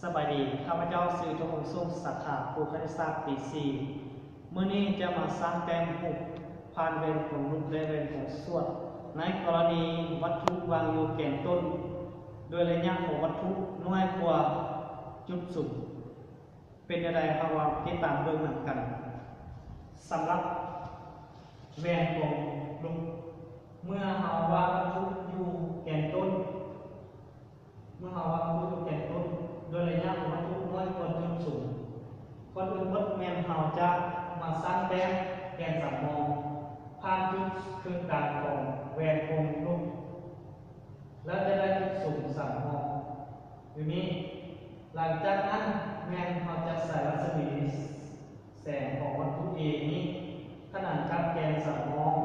ສະບາຍດີ, ຂ້າພະເຈົ້າຊື່ ທອງສົງ ສົງສາຂາ, ຄູຄະນິດສາດປີສີ່. ມື້ນີ້ຈະມາສ້າງແຕ້ມຮູບຜ່ານແວ່ນກົງລູກ ແລະ ແວ່ນກົງສວດ ໃນກໍລະນີວັດຖຸວາງຢູ່ແກນຕົ້ນ ໂດຍໄລຍະຂອງວັດຖຸນ້ອຍກວ່າຈຸດສູນ. ເປັນແນວໃດ ເຮົາມາຕິດຕາມເບິ່ງນຳກັນ. ສຳລັບແວ່ນກົງລູກ, ເມື່ອເຮົາວາງວັດຖຸຢູ່ແກນຕົ້ນ, ເມື່ອເຮົາວາງວັດຖຸຢູ່ແກນຕົ້ນ ໂດຍໄລຍະຂອງວັດຖຸນ້ອຍກວ່າຈຸດສູນ, ກ່ອນອື່ນໝົດແມ່ນເຮົາຈະມາສ້າງແຕ້ມແກນສຳຮອງ ຜ່ານຈຸດເຄິ່ງກາງຂອງແວ່ນກົງລູກ ແລ້ວຈະໄດ້ຈຸດສູນສຳຮອງຢູ່ນີ້. ຫຼັງຈາກນັ້ນແມ່ນເຮົາຈະໃສ່ລັດສະໝີແສງຂອງວັດຖຸ A ນີ້ຂະໜານກັບແກນສຳຮອງ.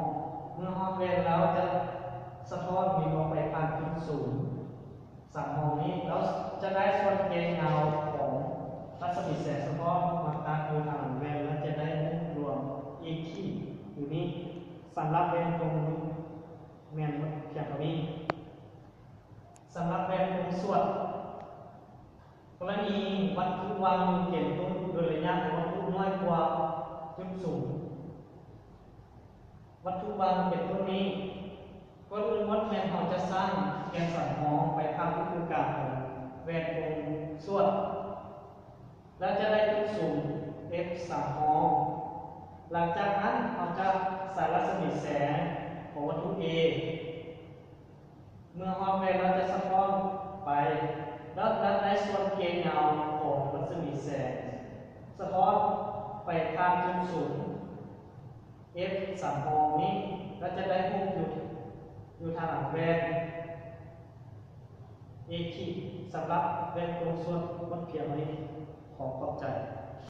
ເມື່ອຮອດແວ່ນແລ້ວຈະສະທ້ອນບິນອອກໄປຜ່ານຈຸດສູນສຳຮອງນີ້ ແລ້ວຈະໄດ້ສ່ວນແກນຍາວຂອງລັດສະໝີແສງສະທ້ອນມາຕັດຢູ່ທາງຫຼັງແວ່ນ ແລະ ຈະໄດ້ຮູບລວມອີກທີ່ຢູ່ນີ້. ສຳລັບແວ່ນກົງລູກ ແມ່ນໝົດພຽງເທົ່ານີ້. ສຳລັບແວ່ນກົງສວດ, ກໍລະນີວັດຖຸວາງຢູ່ແກນຕົ້ນ ໂດຍໄລຍະຂອງວັດຖຸນ້ອຍກວ່າຈຸດສູນ, ວັດຖຸວາງຢູ່ແກນຕົ້ນນີ້, ກ່ອນອື່ນໝົດແມ່ນເຮົາຈະສ້າງແກນສຳຮອງໄປຜ່ານຈຸດສູນກາງຂອງແວ່ນກົງສວດ ແລ້ວຈະໄດ້ຈຸດສູນ F ສຳຮອງ. ຫຼັງຈາກນັ້ນເຮົາຈະໃສ່ລັດສະໝີແສງຂອງວັດຖຸ A. ເມື່ອຮອດແວ່ນແລ້ວຈະສະທ້ອນໄປ ແລ້ວຈະໄດ້ສ່ວນແກນຍາວຂອງລັດສະໝີແສງສະທ້ອນໄປຜ່ານຈຸດສູນ F ສຳຮອງນີ້ ແລ້ວຈະໄດ້ຮູບຢູ່ ຢູ່ທາງຫຼັງແວ່ນ ເອຄິ. ສຳລັບແວ່ນກົງສວດໝົດພຽງເທົ່າ